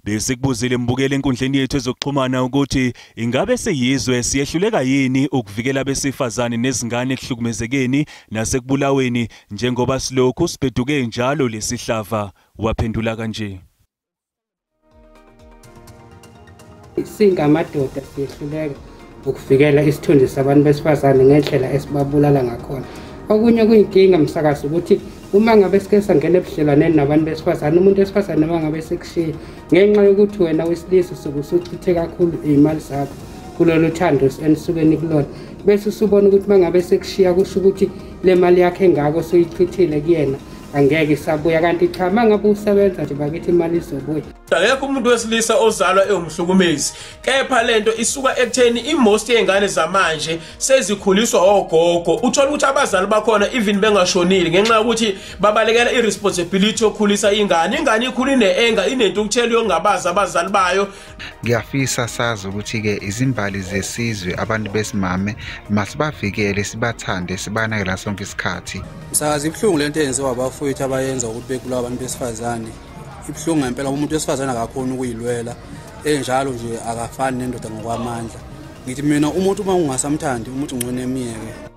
Besikubuzile mbukele enkundleni yethu ezokuxhumana ukuthi ingabe seyizwe siyehluleka yini ukuvikela abesifazane nezingane ekuhlukumezekeni nasekubulaweni njengoba silokhu sibheduke njalo lesihlava. Waphendula kanje. Singamadoda siyehluleka ukuvikela isithunzi sabantu besifazane ngendlela esibabulala ngakhona. Okunye kuyinkinga msakazi ukuthi uma ngabe sike sangena ebudlelwaneni nabantu besifazane, umuntu wesifazane noma ngabe sekushiya ngenxa yokuthi wena wesilisa usuke usuchithe kakhulu iy'mali zakho kulolu thando enisuke nikulona, bese usubona ukuthi uma ngabe sekushiya kusho ukuthi le mali yakhe engako osuyichithile kuyena angeke isabuya, kanti cha uma ngabe usebenza nje bakithi imali izobuya. Akekho umuntu wesilisa ozalwa ewumhlukumezi, kepha lento isuka ekutheni imost yey'ngane zamanje sezikhuliswa ogogo. Uthola ukuthi abazali bakhona even bengashonile ngenxa yokuthi babalekela i-responsibility yokukhulisa ingane. Ingane ikhula ine-enga, inentukuthelo yokungabazi abazali bayo. Ngiyafisa sazi ukuthi-ke izimbali zesizwe abantu besimame masibavikele, sibathande, sibanakela sonke isikhathi. Msakazi, ibuhlungu lento eyenziwa abafowethu abayenza ukuthi bebulawa abantu besifazane. Ibuhlungu ngempela, umuntu wesifazane akakhoni ukuyilwela, enjalo nje akafani nendoda ngokwamandla. Ngithi mina umuntu uma ungasamthandi umuntu ngcono emiyeke.